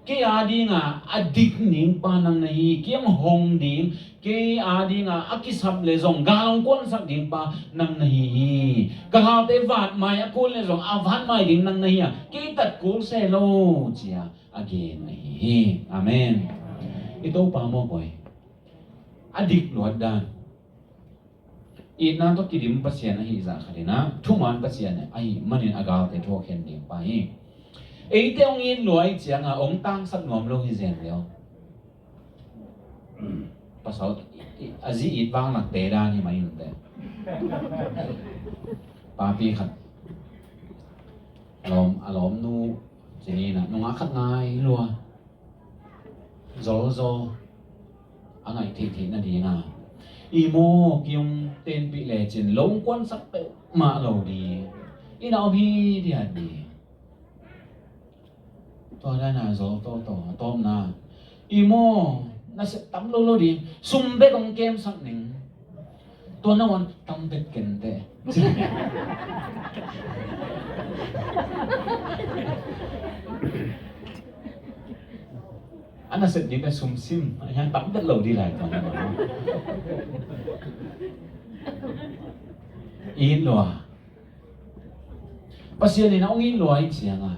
kei a dingah a dik ning pa nang na hi, kei hong hong ding, kei a dingah a kisap le zong gal hong kuansak ding pa nang na hi hi. Ka galte vat mai a kul le zong a vat mai ding nang na hi a, kei tat kul se lo, ci-a a gen ahi hi. Amen. I Topa mawk aw, a dik luat dan. Itna tawh kidim Pasian ahi zah khat in a, thuman Pasian ahi manin a galte thu a khen ding pa hi. Eite hong it lua ahih ciangin hong tangsak nuam lo hi zen lio. Pasal, i, i, a zi it vang lak te dan hi mah in te. Papi khat, a lawm, a lawmnu, ci ni na, nungak khat ngai lua. Zolzaw a ngaih theihtheih nading a, i maw, kei hong tenpih lecin lo hong kuansak peuhmah lo ding, inn ah om hi diat ding. Tua dan a zol tawtaw a tawpna, i maw, na sep tam lo lo ding, sum bek hong kemsak ning. Tua na wan tam bek ken teh. A na sep ding bek sum sim, a hiang tam bek lo ding lai tua na wan. It lua. Pasian in a hong it lua ahih ciangin,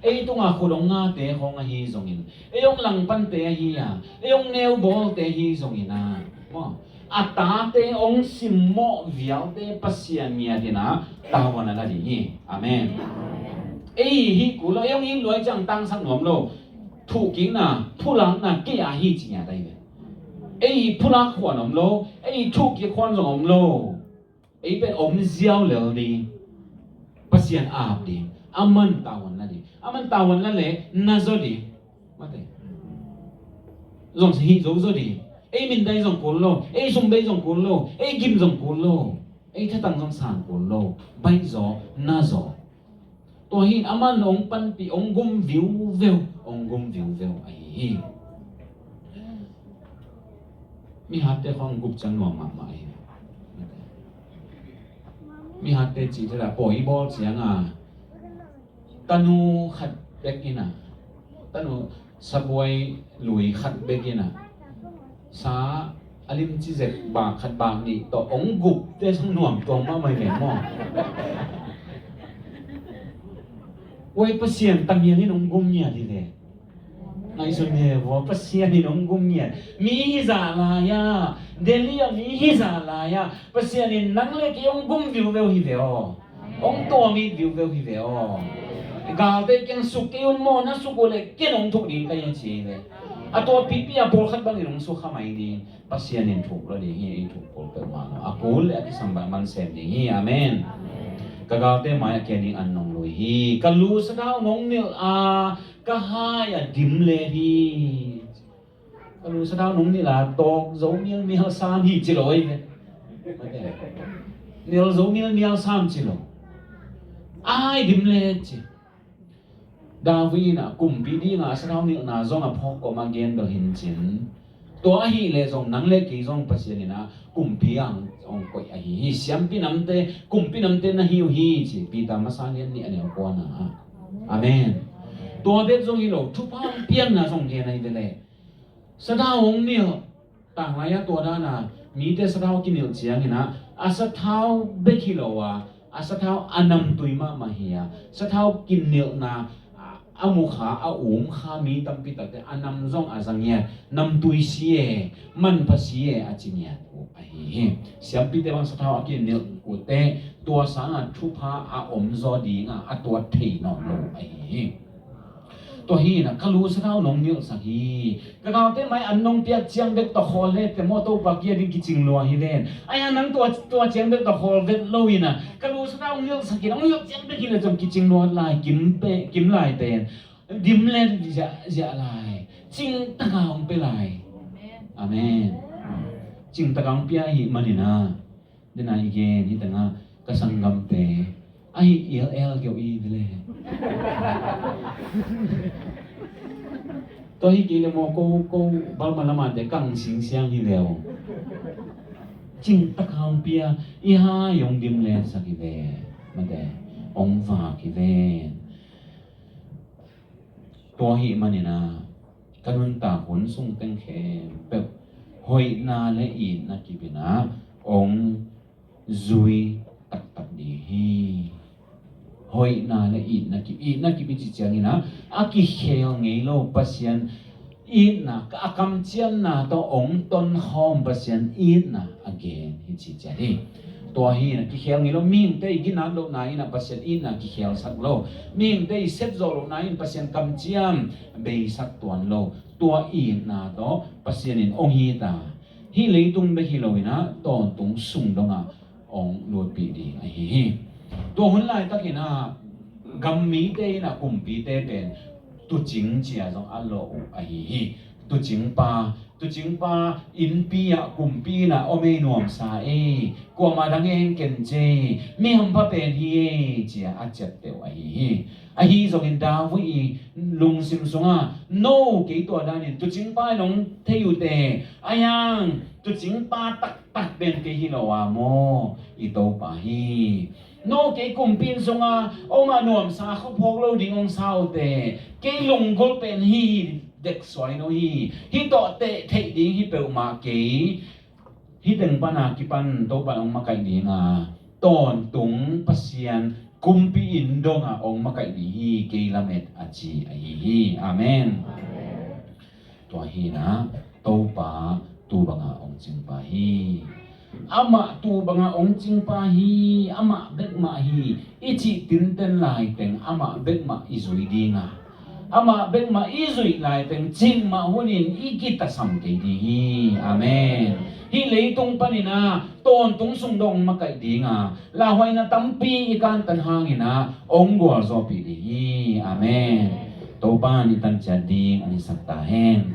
ei tungah khut hong ngate khawng ahi zongin, ei hong langpante ahi a, ei hong neubawlte ahi zongin a, maw, a tate hong simmawh vialte Pasian ngiat in a tavuan a la ding hi. Amen. Ei hih kul lo, ei hong it lua ahih ciang tangsak nuam lo. Thuhkikna, phulakna kei a hi ci ngiat ahi ve. Ei phulak khuan om lo, ei thuhkik khuan zong om lo. Ei pen om ziau lel ding. Pasian ap ding. Aman tavuan la ding. Aman tavuan la leh na zaw ding. Mate. Zong hih zo zaw ding. Ei mindai zong kul lo. Ei sumbei zong kul lo. Ei gim zong kul lo. Ei thatang zong sang kul lo. Baih zaw, na zaw. Tua hi in aman hong panpih, hong gum viuveu, hong gum viuveu ahi hi. Mihatte khawng gup ciang nuam mahmah hi. Mihatte cih te la pawi bawl ciang a, tanu khat bek in a, tanu sabuai lui khat bek in a, sa a limci zek bak khat bak nih tawh hong gup te sang nuam tuang mahmah hi ve maw. Huai Pasian tang hian in hong gum ngiat hi ve. Ngaihsun hi ve maw, Pasian in hong gum ngiat. Mi hi zah lai a, Delhi a mi hi zah lai a, Pasian in nang le kei hong gum viuveu hi ve aw. Hong tuam it viuveu hi ve aw. Galte kiang suk kei un maw, na suk uh leh ken hong thuk ding ka hi a ci hi ve. A tua pipi a pawlkhat bangin hong suk kha mai ding. Pasian in thuk lo ding hi, ei thuk pawl peuhmah lo. A kul le a kisam bang man sem ding hi. Amen. Ka galte mai-ah kei a ding an nong lui hi. Ka lu sathau nong nilh a, ka hai a dim le hi. Ka lu sathau nong nilh a, tawk zo mialmial sam hi ci lo ei ve. Nilh zo mialmial sam ci lo. A hai dim le ci. David in a kumpi dingin a sathau nilhna zong a phawk kawm a gen bel hi in cin. Tua ahih leh zong nang le kei zong Pasian in a kumpi a hong koih ahi hi. Siampi namte, kumpi namte na hi uh hi ci. Peter masa lian nih a neu kuana. Amen. Tua bek zong hi lo, thupha piakna zong gen ahi ve leh. Sathau hong nilh, tanglai a tua dan a, mite sathau kinilh ciangin a, a sathau bek hi lo a, a sathau a namtui mahmah hi a, sathau kinilhna, a, a mukha, a umkha mi tampi takte, a nam zong a za ngiat, namtui si e, manpha si e, a ci ngiat uh ahi hi. Siampite bang sathau a kinilh uh teh, tua sangin thupha a om zaw ding a, a tuat thei nawn lo ahi hi. Tua hi inah ka lu sathau nong nilhsak hi. Ka gaute mai an nong piak ciang bek tawh khawl le te maw, Topa kia ding kicing lua hi ven. Ai-a nang tua, tua ciang bek tawh khawl vet lo inah ka lu sathau nong nilhsak hi, nong nilh ciang bek hi le cong kicing lua lai, kim pe, kim lai pen. Dim le ziah, ziah lai. Cingtaka hong pe lai. Amen. Cingtaka hong pia hi maninah. Dena i gen hi tengah ka sanggamte ahi el el keu i vele. Tua hi kei le maw ko, ko balma lamante kang singsiang hi leu. Cingtaka hong pia i hai hong dim lensak hi ve. Mate hong vak hi ve. Tua hi maninah ka nuntak hun sung teng khempeuh hoihna le itna kip inah hong zui taktak ding hi. Hoihna le itna kip, itna kip i ci cianginah a kikhel ngei lo Pasian itna, a kamciamna tawh hong tonkhawm Pasian itna a gen hi ci ciat hi. Tua hi inah kikhel ngei lo, mihingte i ginat lohna inah Pasian itna kikhelsak lo, mihingte i sepzawh lohna in Pasian kamciam beisak tuan lo. Tua itna tawh Pasian in hong hi ta. Hih leitung bek hi lo inah tawntung sung dongah hong lutpih ding ahi hi. Tua hun laitakinah gammite inah kumpite pen tuucing cia zong a lawh uh ahi hi. Tuucingpa, tuucingpa innpi ah kumpi inah om ei, nuamsa ei, kuamah dang ei, ken cia ei, mi hampha pen hi ei cia a ciapteh uh ahi hi. Ahi zongin David i lungsim sungah no kei tua danin tuucingpa in hong thei uh teh, a hiang tuucingpa taktak pen kei hi lo a maw, i Topa hi. No kei kumpi inn sungah om a nuamsa khuaphawk lo ding hong sa uh teh, kei lunggulh pen hi, deksuai no hi. Hih tawh teh theih ding hi peuhmah kei. Hih teng pana kipan Topa in hong makaih dinga tawntung Pasian kumpi inn dongah hong makaih ding hi kei lamet a ci ahi hi. Amen. Tua hi inah Topa tu bangah hong cingpa hi. Amah tu bangah hong cingpa hi. Amah bekmah hi i cih tinten laiteng amah bekmah i zui dinga, amah bekmah i zuih laiteng cingmah hunin i kitasam kei ding hi. Amen. Hih leitung paninah tawntung sung dong makaih dinga lauhuaina tampi i kantan hanginah hong gualzawhpih ding hi. Amen. Topa in i tanciat ding a hisak ta hen.